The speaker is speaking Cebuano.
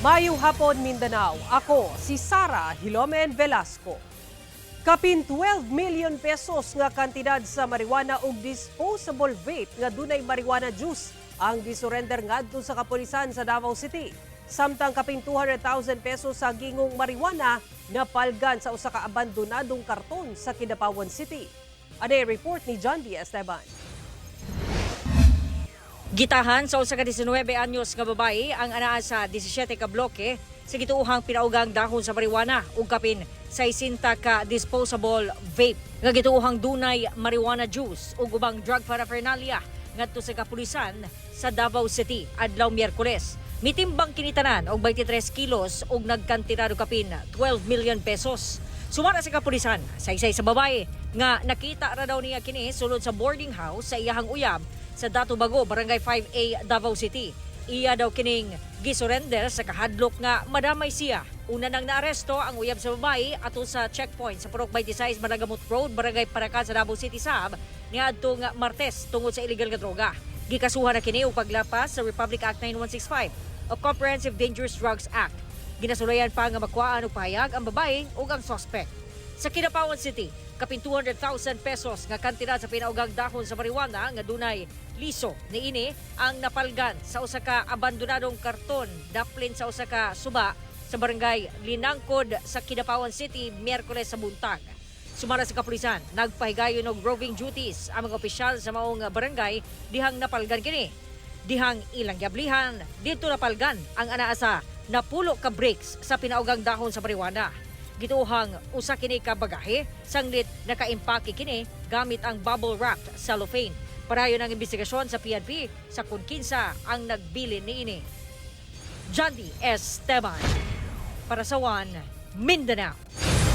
Mayong hapon, Mindanao. Ako si Sara Hilomen Velasco. Kapin 12 million pesos nga kantidad sa marijuana ug disposable vape nga dunay marijuana juice ang gisurrender ngadto sa kapulisan sa Davao City. Samtang kapin 200,000 pesos sa gingong marijuana napalgan sa usa ka abandonadong karton sa Kidapawan City. Ade report ni John D. Esteban. Gitahan sa 1 ka 19 anyos nga babae ang anaa sa 17 ka bloke sa gituohang pinaugang dahon sa marijuana ug kapin 60 ka disposable vape nga gituohang dunay marijuana juice ug ubang drug paraphernalia ngadto sa kapulisan sa Davao City adlaw Miyerkules. Mitimbang kini tanan og 23 kilos ug nagkantidad og kapin 12 million pesos. Sumara sa kapulisan, saysay sa babae nga nakita ra daw niya kini sulod sa boarding house sa iyahang uyab sa Dato Bago, Barangay 5A, Davao City. Iya daw kining gisurrender sa kahadlok nga madamay siya. Una nang naaresto ang uyab sa babae ato sa checkpoint sa Purok 26, Managamot Road, Barangay Parakan sa Davao City sab niadtong Martes tungod sa illegal nga droga. Gikasuhan na kini og paglapas sa Republic Act 9165 o Comprehensive Dangerous Drugs Act. Ginasulayan pa nga makuhaan og pahayag ang babae ug ang suspect. Sa Kidapawan City, kapin 200,000 pesos nga kantidad sa pinaugang dahon sa marijuana nga dunay liso niini ang napalgan sa usa ka abandonadong karton daplin sa usa ka suba sa Barangay Linangkod sa Kidapawan City Miyerkules sa buntag. Sumara sa kapulisan, nagpahigayon og roving duties ang mga opisyal sa maong barangay dihang napalgan kini. Dihang ilang giablihan, didto napalgan ang anaa sa 10 ka bricks sa pinaugang dahon sa marijuana. Gituohang usa kini ka bagahe, sanglit nakaimpake kini gamit ang bubble wrapped cellophane. Padayon ang investigasyon sa PNP sa kung kinsa ang nagbilin niini. Jandy Esteban para sa One Mindanao.